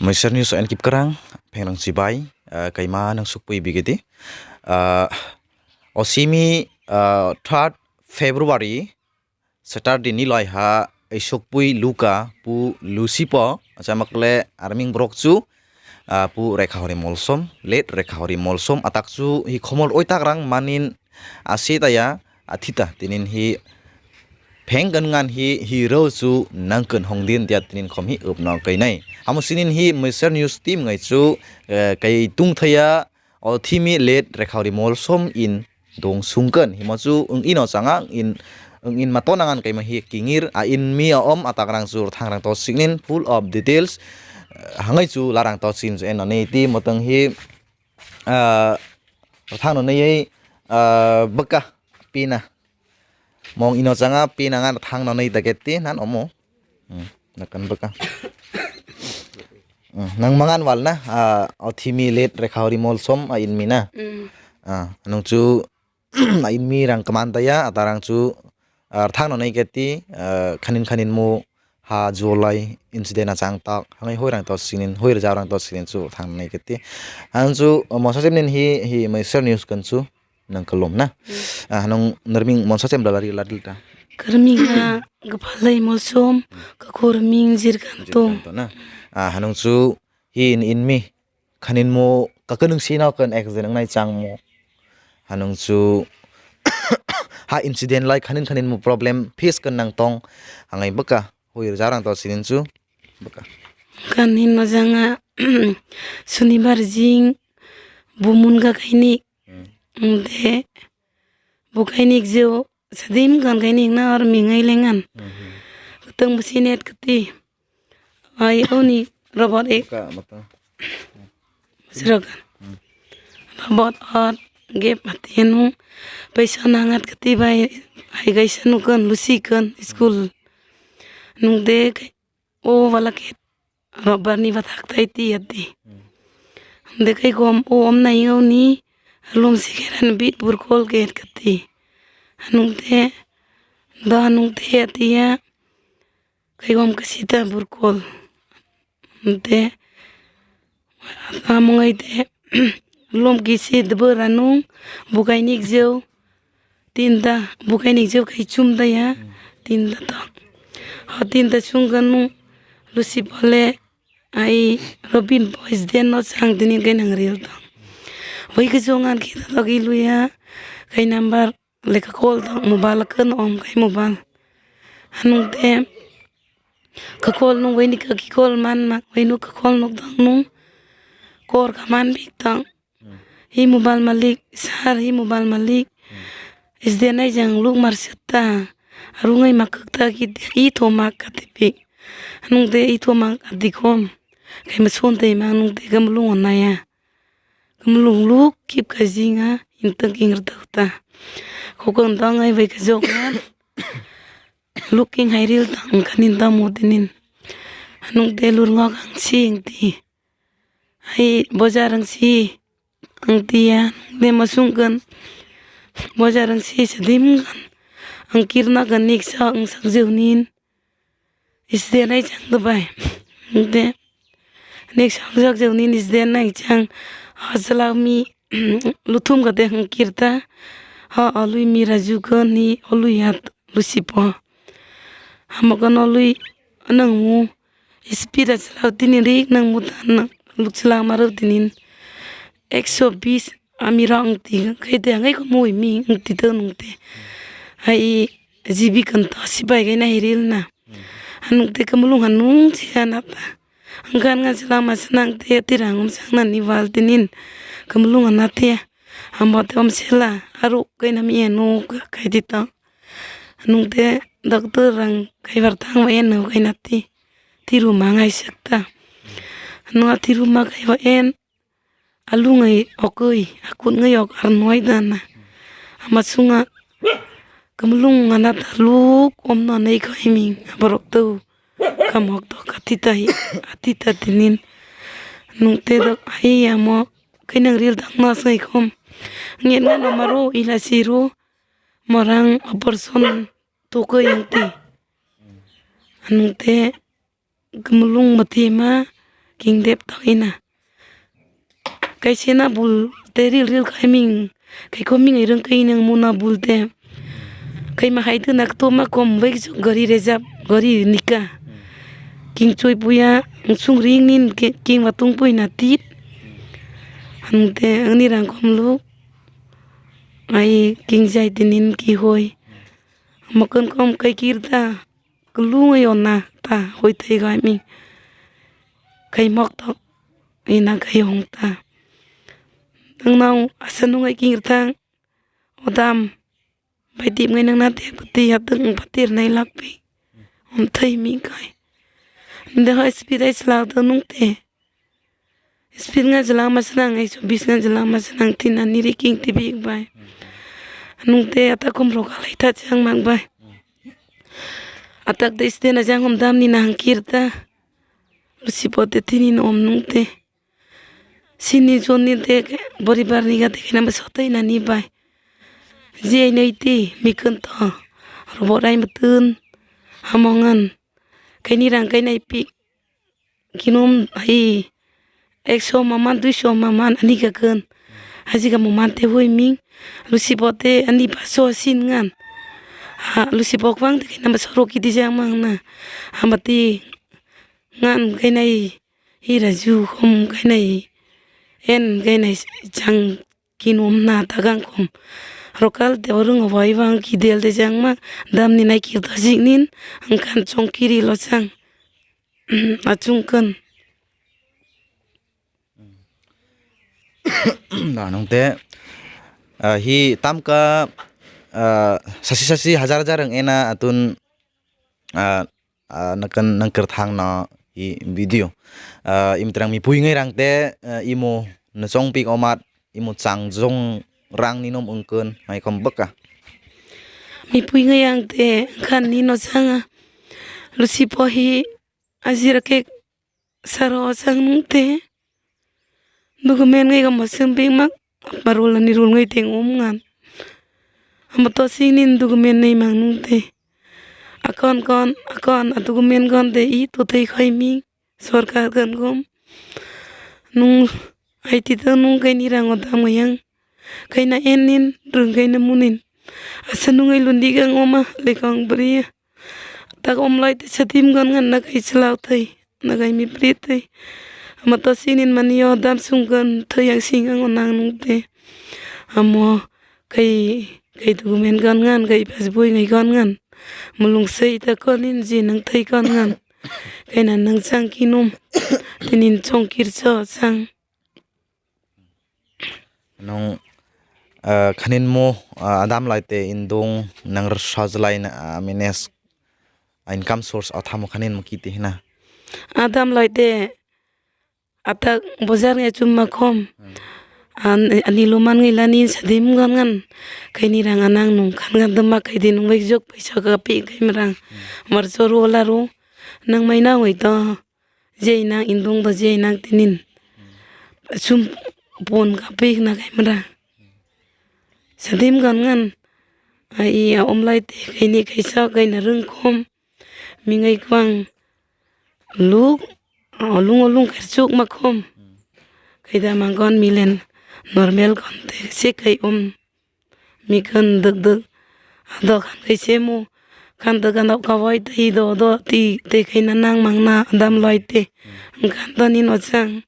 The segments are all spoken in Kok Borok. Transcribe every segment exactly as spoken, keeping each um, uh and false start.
Mr. News and keep kerang, phengrang chibai, ah, kaima nang sukpui bigidi. Ah, osimi, ah, third February, Saturday ni laiha, isukpui luka, pu Lusipo, achamakle arming brok chu, ah, pu Rekhahori Molsom, late Rekhahori Molsom, atak chu hi khomol oi takrang manin asi taya, athita, tinin hi pheng kan ngan hi, hi ro chu nang kan hong din dia tinin khom hi up no kai nai. Amo sinin hi Mr. News team ngai chu, eh, kai tung thaya, o thimi late Rekhahori Molsom in dong sungkan. Himo chu wng ino changa, wng in, wng in ma to nangan kaima hi kingir, a in mi a om atak rang chu thang rang to sinin full of details, eh, hangai chu larang to sin chu eno nei ti motong hi, ah, thang no nei, ah, baka pina. Mong ino changa pina ngan thang no nei ta ke ti nan omo. Hmm, nakan baka. Hmm, nang mangan wal na, ah, o thimi late Rekhahori Molsom a in mi na. Mm. Ah, nung chu a in mi rang kaman ta ya, ata rang chu, ah, thang no nei ke ti, ah, khanin khanin mo ha July incident a chang tak, hangai hoi rang to sinin, hoi rja rang to sinin chu thang no nei ke ti. Ang chu, ah, mosa jem nin hi, hi Mr. News kan chu. Nang kalom na. Hmm. Ah, hanung narming monsa chem dalari ladil ta. Karming ha gapalai Molsom, kakur ming jirkan to. Jirkan to na. Ah, hanung chu hi in, in mi khanin mo kakanung sino kan accident nang nai chang mo. Hanung chu ha incident lai khanin khanin mo problem face kan nang tong. Hangai baka hoi rja rang to sinin chu baka. Kan hin no janga sunibar jing bumun ga kaini. Hmm. Hwnkhe bo kainik jeo sadim kan kainik na ar mingai lengan. Hmm. Kwtang bwsi net kwtwi. Ai oni robot ek. Ka mata. Srogan. Hmm. Robot ar gep hatianu paisa nangat kwtwi bai hai kaisa nukan lusi kan school. Nungde kai O wala khe robar ni bathak tai ti ati. Hmm. Hwnkhe kai kom o om nai o ni lum si khe ran bit burkol khe kati. Hanung te da hanung te ati ya kai kom kasi ta burkol. Hwnkhe amung ai te lum kisi debor anung bukai nik jeu. Tinta bukai nik jeu kai chum da ya. Hmm. Tinta to. Ho tinta chung kanu lusi pole ai Robin boys den no chang tini kai nang ril to. Bai ke jong an kita to ki luya kai number leka call to mobile kan om kai mobile. Hanung te ka call nung bai ni ka ki call man ma bai nu ka call nuk dang nung kor ka man bik tang. Hmm. Hi mobile malik, sir, hi mobile malik. Hmm. Isde nai jang luk mar setta. Arungai mak kak ta ki i tho mak ka tipi. Anung de i tho mak adi khom. Kai ma son te ma anung de gam lung on naya. Gam lung luk kip ka jinga intang king rta ta. Khokon dang ai bai ka jok na. Luk king hai ril tang kanin ta mo tinin. Anung de lur ngok ang si ing ti. Hai bojar ang si ang tia de masung kan bojar ang si sedim kan ang kirna kan nik sa ang sak jeu nin isde nai chang de bai de nik sak sak jeu nin isde nai chang hasalak mi luthum ka de ang kirta ha alui mi raju kan ni alui hat lusipo hamo kan alui nang mu Speed a chwla tini rik nang muta nang luk chwla ma rw tinin ekso bis ami rok ang ti khe de ang ko mui mi ang ti to nung te. Hai G B kan to sipai gai na hiril na. Anung te kamulung anung chi ana ta. Ang kan nga chwla ma sanang te tirang um sang na ni wal tinin kamulung ana te. Amo te om sela aru kai na mi anu kai ti to. Nung te doctor rang kaibar thang bai en nung kai nati. Tiru mangai sekta. Nung a tiru ma kai ba en. Alung ai okoi, akun ngai ok ar noi dana. Ama sunga kamlung ngana ta luk om no nei kai ming aborok tu. Kamok to katita hi, atita tinin. Nung te dok hai amo kainang ril dang na sai khom. Ngen ngano maro ila siro. Morang operation tokoi ang ti. Anung te gumlung mati ma king dep tong ina. Kaisa na bul te ril ril khai ming, khai khom ming ai rwng kai nang muna bul te. Khai ma hai dwna kto ma kom bai kisa gari rejap, gari nika. King choi puya, sung ring nin ke, king wa tung pui na tit. Ang te ang ni rang kom lu. Ai king jai te nin ki hoi. Mo kon kom kai kir ta. Klung yo na ta hoi thai gai mi. Khai mok tok. Ina khai hong ta. Nang nang asa nung ai king ta. Odam. Bai tip ngai nang na te pati hap dang patir nai lak pi. Om thai mi kai. Nde hai speed ai sla ta nung te. Speed nga jela ma sanang, ekso bis nga jela ma sanang, tin ani ri king tibi ik bai. Nung te ata kom rok alai ta chang mang bai. Atak de sten ajang hom dam ni nang kir ta. Lusi pote tini nom nung te. Sini jon ni te boribar ni ga te kena ba sotai na ni bai. Je nei ti mi kun to. Robo rai mutun. Hamongan. Kaini rang kai nai pi. Kinum hai ekso maman, duiso maman ani kakun. Haji ka maman te hui ming. Lusi pote ani paso sin ngan. Ha, lusi pok bang te kena ba soro kiti jang mang na. Hamati ngan kai nai hi raju hom kai nai. En kai nai jang kinum na tagang kom. Rokal te orung bai bang ki del de jang ma. Dam ni nai kir ta jik nin. Ang kan chong kiri lo chang. Achung kan. Na nung te, ah, hi tamka, ah, sasi sasi hajar hajar ang ena atun, ah, ah, nakan nangkar thang na hi video. Ah, im terang mi pui ngai rang te, ah, imo nasong pik omat, imo chang jong rang ni nom ungkun mai kom baka. Mi pui ngai ang te kan ni no changa. Lusi po hi ajira ke saro chang nung te. Dugu men ngai ga masem bing mak. Parul ani rul ngai teng um ngan. Amo to sing nin dugu men nei mang nung te. Akon kon, akon, adugu men kon te i to tei khai mi. Sorkar kan gom. Nung ai ti to nung kai ni rango dam yang. Kai na en nin, rung kai na munin. Asa nung ai lundi gang oma, lekong bria. Tak omlai te satim gon ngan na kai chlau thai, na kai mi pri thai. Ama to sinin mani yo dam sung gon thai yang sing ang onang nung te. Amo kai, kai tu gumen gon ngan, kai pas bui ngai gon ngan. Mulung sei ta konin ji nang thai gon ngan. Kai na nang chang kinum. Tinin chong kir cho chang. Nung, ah, khanin mo, ah, adam lai te indung nang rwsajlai na, ah, manage, ah, income source athamo khanin mo kiti hina. Adam lai te atak bojar nge chum ma khom. An, ani luman nge lani sadim gan gan. Kaini rang anang nung kan gan dema kai di nung bai jok paisa ka pi kai merang. Mar choru ola ru. Nang mai na wai to. Jei nang indung do jei nang tinin. Sum pon ka pik na kai mara. Sadim gan ngan. Ai a omlai te kai ni kai sa kai na rung khom. Mingai kwang luk olung olung kai chuk ma khom. Kai da mang gon milen normal gon te se kai om. Mikhan dwk dwk adok khan khai semu khan dwk adok kawai tei do do tei tei khaina nang mangna dam loi te khan to nino chang.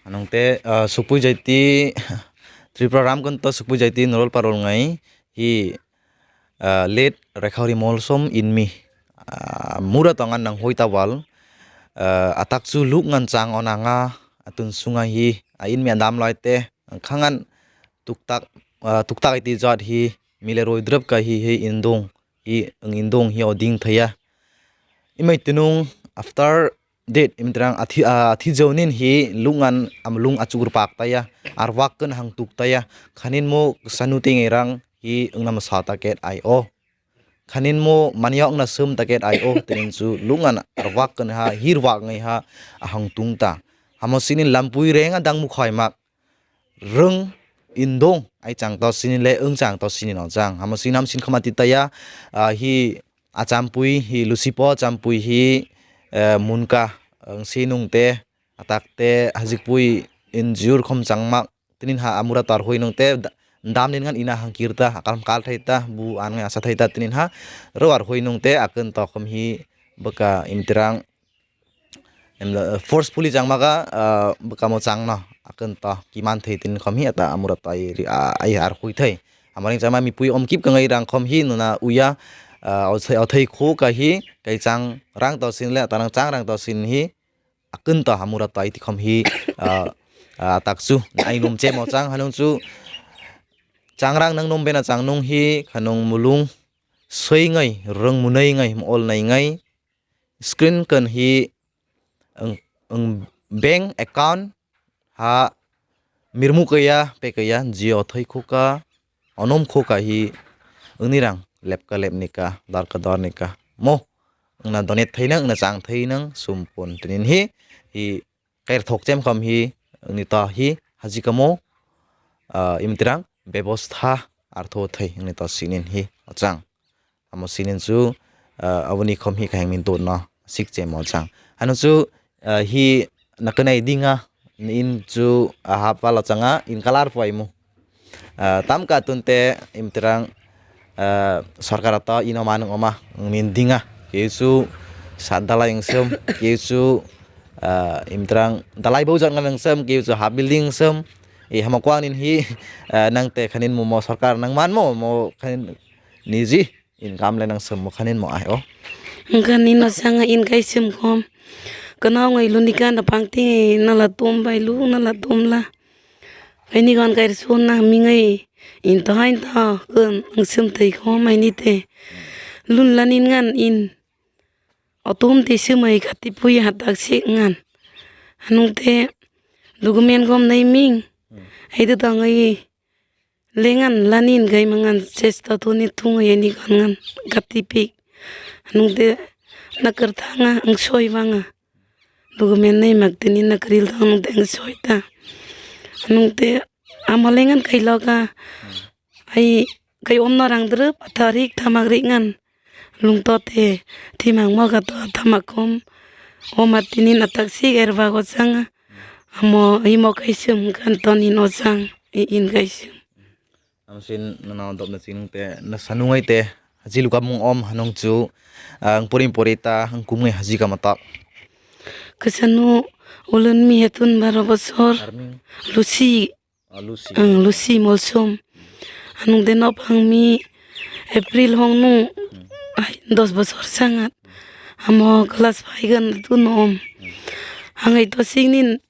Anong te, ah, Sukpui Jaiti, Tripura Ramkanta Sukpui Jaiti Norol Parol ngai hi, ah, late Rekhauri Molsom inmi, ah, mura tongan nang hoi tawal, ah, atak chu luk ngan chang onanga atun sunga hi, ah, inmi adam loi te. Khangan tuktak, ah, tuktak iti jat hi mile roi drep ka hi, hi indung, hi ang indung hi oding thaya. Imai tunung after date imtrang athi, ah, athi jonin hi lungan am lung achugur pak taya, arwak kan hang tuk taya, khanin mo sanu tingerang hi ang nama sa taket ai o. Khanin mo manyok na sum taket ai o tinin chu lungan arwak kan ha hirwak ngai ha ahang tung ta. Hamo sini lampui renga dang mukhai mak rung indong ai chang to sini le ang chang to sini no chang. Hamo sinam sin khama titaya, ah, hi achampui hi lusipo champui hi, eh, munka, wng si nung te, atak te, hajik pui, injur khom changma, tinin ha amura tar hui nung te, da-, dam nin ngan ina hang kir ta, akal kal thai ta, bu an ngai asa thai ta, tinin ha, ro ar hui nung te, akun to khom hi, bwka imtirang, em, forcefully changma ka, ah, bwkamo changno, akun to, kiman thai tinin khom hi, ata amura to ai ri, ah, ai ar hui thai. Amaring chama mi pui om kip kangai rang khom hi nuna uya, ah, othai, othai khu ka hi, kai chang rang to sin le, atarang chang rang to sin hi, akun to hamura to ai tikhom hi, ah, ah, takchu, ai num che mo chang hanung chu, chang rang nang num bena chang nung hi, khanung mulung, soi ngai, rung munai ngai, mol nai ngai, screen kan hi, ang, ang bank account, ha mirmu kaya pe kaya jio thoi khuka onom khuka hi wngni rang lepka lepni ka darka dorni ka mo wngna donate thainang wngna chang thainang sumpun tinin hi hi kair thok chem kham hi wngni ta hi hajikamo, ah, imtirang bebostha artho thai wngni ta sinin hi achang. Amo sinin chu, ah, aboni khom hi kaheng min dot no sik che mo chang. Hano chu, ah, hi nakanai dinga in chu, ah, hap pala changa in kalar poi mu. Ah, tam ka tun te imtirang, ah, sarkar to ino manung oma min dinga. Kiu chu sat dalai ingsem, kiu chu, ah, imtirang dalai bau jat ngan ingsem, kiu chu hap building ingsem. I hama kwang nin hi, ah, nang te khanin mo mo sarkar nang man mo mo khanin niji. Income le nang sum mukha nin mo ai o. Wngkha nino sanga in kai sum khom. Kana wngai luni kana pangti nala tom bai lu nala tom la. Kaini gon kai sun na mingai in to hain to kun ang sum tei khom ai ni te. Lun la nin ngan in. Otom te sumai kati pui hatak sik ngan. Anung te document gom nai ming. Ai de tangai. Lengan lanin gai mangan chesta thoni thung yani kan ngan kati pik. Anung te nakar thanga ang soi banga. Document nai mak tini nakaril thang anung te ang soi ta. Anung te ama lengan kai loka. Ai kai omna rang dre patharik thamak rik ngan. Lungto te thimang moga to thamak kom. O matini natak sik erba go changa. Amo imo kaisum kan toni no chang. I in kaisum. Amsin nana dopna chinung te na sanungai te haji luka mung om hanung chu ang puri puri ta ang kumngai haji ka mata. Kasanu ulun mi hetun baro bosor. Army. Lucy. Ah, Lucy. Ang Lucy Molsom. Anung de no pang mi April hong nu ai dos bosor sangat. Amo class five gan tu nom. Ang ai to sing nin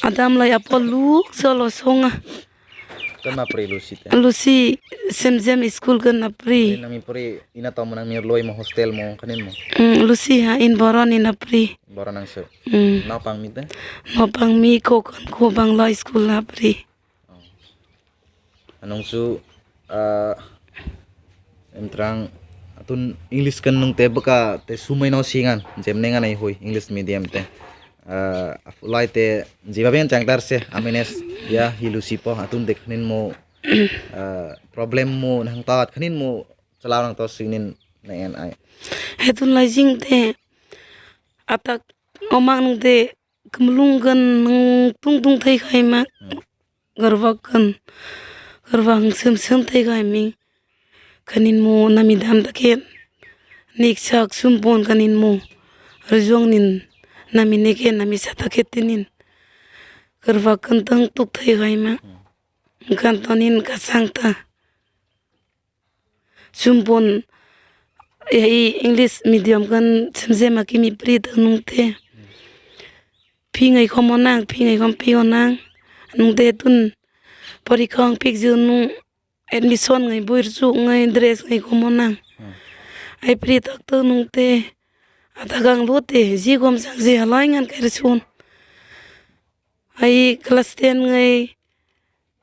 Adam lai apo luk solo songa. Kan ma pri Lucy te. Lucy semjem school kan na pri. Nami pri ina to mo nang mi loi mo hostel mo kanin mo. Mm, Lucy ha in boron ina pri. Boron ang se. Mm. Na pang mi te. No pang mi ko kan ko bangla school na pri. Anung su, ah, entrang atun English kan nung te baka te sumai no singan jem nengan ai hui English medium te. Ah, lai te jiba ben chang tar se amines ya hilu sipo atun de khanin mo, ah, problem mo nang ta khanin mo chala nang to sinin na en ai. Hetun lai jing te atak omang nung te kemlung gan nung tung tung thai khai ma. Garba kan, garba ang sem sem tei gai mi. Kanin mo nami dam ta ke nik sak sum pon kanin mo. Rjong nin nami ne ke nami sa ta ke tinin. Garba kan tang tuk tei gai ma. Kan tonin kasang ta. Sumpon, eh, i English medium kan semsema kimi pri ta nung te. Phingai khomo nang, phingai khom pio nang. Nung te tun porikha ang pik ju nung admission ngai bui rju ngai dress ngai khomo nang. Hmm. Ai pri tak to nung te ata gang lu te ji gom sang ji halai ngan kai rsun. Ai class ten ngai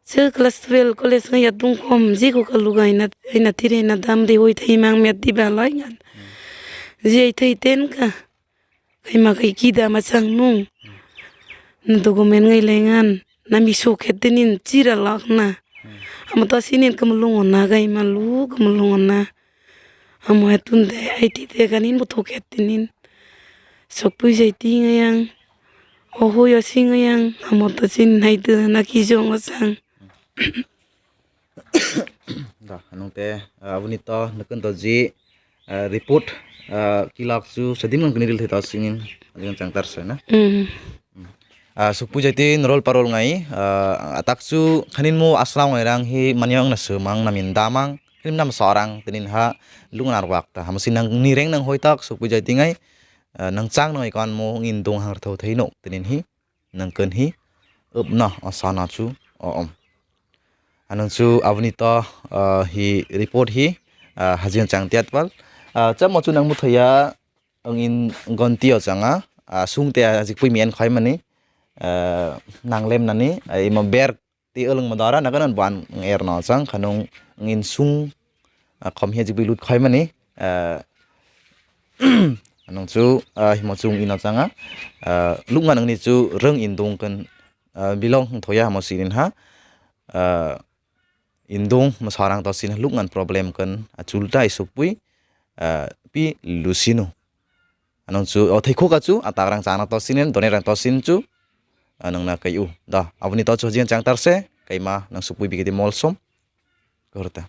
se class twelve college ngai atung khom ji ko kalu gai na, ai na tire na dam ri hoi thai mang met di ba lai ngan. Ji ai thai ten ka. Kai ma kai ki da ma chang nung. Na document ngai lai ngan. Na mi so khe tinin chira lak na. Amo ta sinin kemlung na gai ma lu kemlung na. Amo hetun de ai ti te ganin bo thok khe tinin. Sokpui jai ting ayang. Oho yo sing ayang. Amo to chin hai tu na ki jong o sang. Da, nung te, ah, aboni to nukun to ji, ah, report, ah, kilak chu sedim nang kini ril thai to singin, ajang chang tar sai na. Hmm. Ah, sukpui jai ti norol parol ngai, ah, atak chu khanin mo aslang ngai rang hi manyang na sumang namin damang, khanin nam sorang tinin ha lungan arwak ta. Hamusi nang ni reng nang hoi tak sukpui jai ti ngai, ah, nang chang nang ikon mo ngin dong hang tho thai no tinin hi. Nang kan hi, up na, ah, sana chu, oh, um. Anang chu aboni to, ah, hi report hi, ah, hajin chang tiat pal. Ah, chamo chu nang muthaya, ang in gonti o changa, ah, sung te ajik pui mian khoi mani, ah, nang lem nani, ah, imo ber ti ulung madara na kanan ban er no chang khanung ngin sung, ah, khom hi ajik pui lut khoi mani, ah, anang chu, ah, himo chung ino changa, ah, lukman ang ni chu rang in dong kan, ah, bilong thoya hamo sinin ha, ah, indung masarang to sin lukngan problem kan achulta isukpui, ah, pi lusino. Anong chu o thai khoka chu atakrang chana to sinen donerang to sin chu, ah, nangna kai u. Da, aboni to chu jin chang tarse, kaima nang sukpui bigiti molsom. Korta.